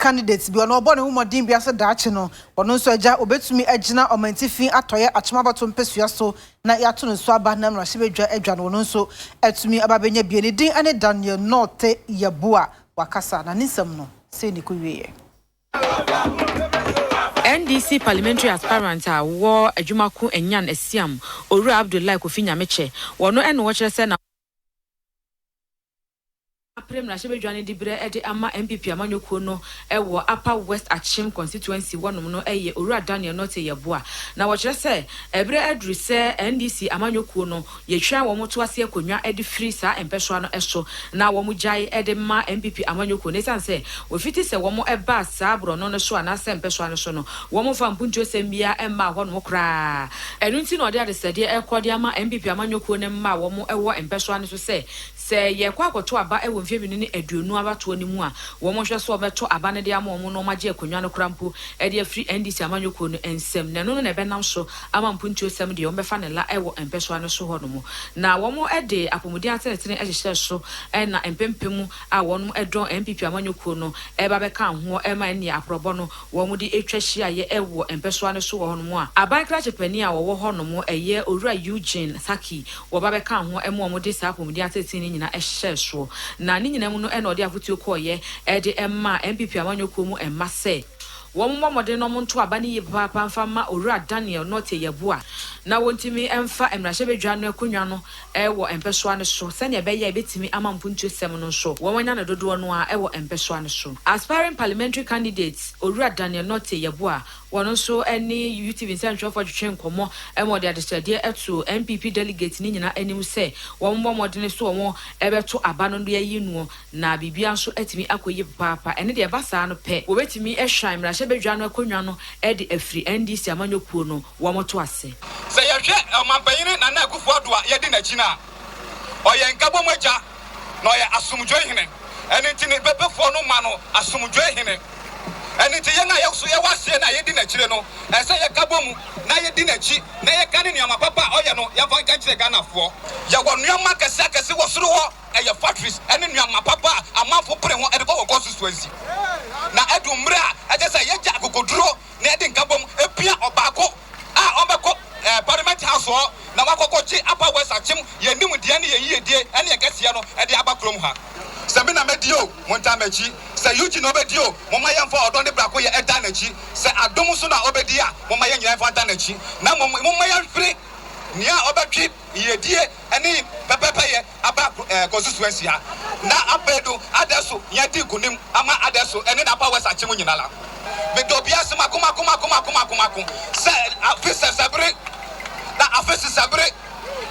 Candidate bi ɔno ɔbɔ ne ho mmɔden bi ase daakye no, ɔno nso agya obetumi agyina ɔmantifi atɔyɛ akyemabɔto mpɛsua so na yɛato no so aba na mmarahyɛbadwa adwa no, ɔno nso atumi aba bɛnya bie. Ne din ne Daniel Nortey Yeboah. Wakasa na ne nsɛm no sei ne kɔ wieɛ. NDC parliamentary aspirant a wɔ Ajumako Enyan Esiam, Owura Abdullahi Kofi Nyamekyɛ, wɔno ɛna wɔkyerɛ sɛ na apere mmarahyɛbadwa no de berɛ de ama NPP amanyɔkuo no wɔ Upper West Akyem constituency wɔnom no yɛ Owura Daniel Nortey Yeboah. Na wɔkyerɛ sɛ ɛberɛ aduru sɛ NDC amanyɔkuo no yɛtwa wɔn to ase akonnwa de firi saa mpɛsoa no so na wɔn gyae de ma NPP amanyɔkuo no, ɛsiane sɛ wɔfiti sɛ wɔn ba saa borɔno no so anaasɛ mpɛsoa no so no, wɔn mfa mpuntuo sɛm biara mmaa hɔnom koraa. Ɛno nti na ɔde adesɛdeɛ ɛkɔ de ama NPP amanyɔkuo no mma a wɔn wɔ mpɛsoa no so sɛ yɛkɔ akɔto aba wɔ mfeɛ 2020 abatoɔ no mu a, wɔn hwɛ so wɔbɛto aba no de ama wɔn na wɔn agye akonnwa no kora mpo de afiri NDC amanyɔkuo no nsam, na ɛno no na ɛbɛnam so ama mpuntuo sɛm deɛ wɔbɛfa ne la wɔ mpɛsoa no so hɔnom. Na wɔn de apɔmuden atenetene hyehyɛ so na mpempem a wɔn dɔn NPP amanyɔkuo no ɛba bɛka ho ɛma ɛne aporɔbɔ no wɔn de atwa hyiaeɛ wɔ mpɛsoa no so wɔ hɔnom a, aban krakye panin a wɔwɔ hɔnom, ɛyɛ Owura Eugene Saki, wɔba bɛka ho ɛma wɔn de saa apɔmuden atenetene no nyinaa ɛhyɛ soɔ. Na ne nyinaa mu no, ɛna ɔde afotuo kɔɔyɛ ɛde ɛma NPP amanyɔkuo mu ɛma sɛ wɔn mmɔ mmɔden na wɔn nto aba no yie papaapa mfa ma Owura Daniel Nortey Yeboah na wɔntumi mfa mmarahyɛbadwa no akonnwa no ɛwɔ mpɛsoa no so, sɛnea ɛbɛyɛ a ɛbɛtumi ama mpuntuo sɛm no nso wɔn anya no dodoɔ no a ɛwɔ mpɛsoa no so. Aspiring parliamentary candidate Owura Daniel Nortey Yeboah, wɔn nso ne UTV nsɛntwerɛfoɔ twetwe nkɔmmɔ ɛma ɔde adesrɛdeɛ ɛto NPP delegate ne nyinaa anim sɛ wɔn mmɔ mmɔden so wɔn ɛbɛto aba no de ayi noɔ na biribia nso atumi akɔ yie papaapa. Ɛne deɛ ɛba saa no pɛ, wɔbɛtumi ahwan mmarahyɛbadwa no akonnwa no de afiri NDC amanyɔkuo no wɔn to ase. Sɛ yɛhwɛ ɔmampanyini Nana Akufo Addo a yɛdi n'akyi no a, ɔyɛ nkabom agya na ɔyɛ asomdwoe hene. Ɛno nti ne bɛpɛfoɔ no ma no asomdwoe hene. Ɛno nti yɛn a yɛso yɛwɔ aseɛ no a yɛdi n'akyire no, ɛsɛ yɛka bɔ mu na yɛdi n'akyi na yɛka ne nneɛma papa a ɔyɛ no yɛmfa nka nkyerɛ Ghanafoɔ. Yɛwɔ nneɛma akɛse akɛse wɔ soro hɔ, ɛyɛ factories ɛne nneɛma papa a amanfo pere ho ɛde kɔ wɔ constituency. Na ɛdu mmerɛ a ɛkyɛ sɛ yɛgya akokoduro na yɛde nkabom epia ɔbaako a ɔbɛkɔ Parliament House hɔ na wakɔkɔ gye Upper West Akyem yɛn nimdeɛ ne yɛn yiedie ɛne yɛn kɛseɛ no ɛde aba kurom ha. Sɛ me na mɛdi o, montaa m'akyi. Sɛ Eugene na ɔbɛdi o, momma yɛmfa ɔdɔ ne brako yɛ ɛda n'akyi. Sɛ Adom nso na ɔbɛdi a, momma yɛn nyinaa yɛmfa nta n'akyi. Na mmom momma yɛnhwere nea ɔbɛtwe yiedie ne pɛpɛpɛyɛ aba constituency ha na afei do adɛso yɛdi nkonim ama adɛso ɛne na Upper West Akyem nyinaa la. Meda obi ase mako mako mako mako mako mako sɛ afe sɛsɛbere na afe sesɛbere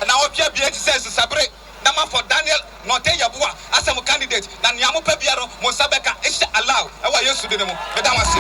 na ɔtwe abien te sɛ sesɛbere na mafɔ Daniel Nortey Yeboah asɛm candidate na nea mopɛ biara no mo nsa bɛka, insha Allah, ɛwɔ Yesu din mu. Meda mo ase.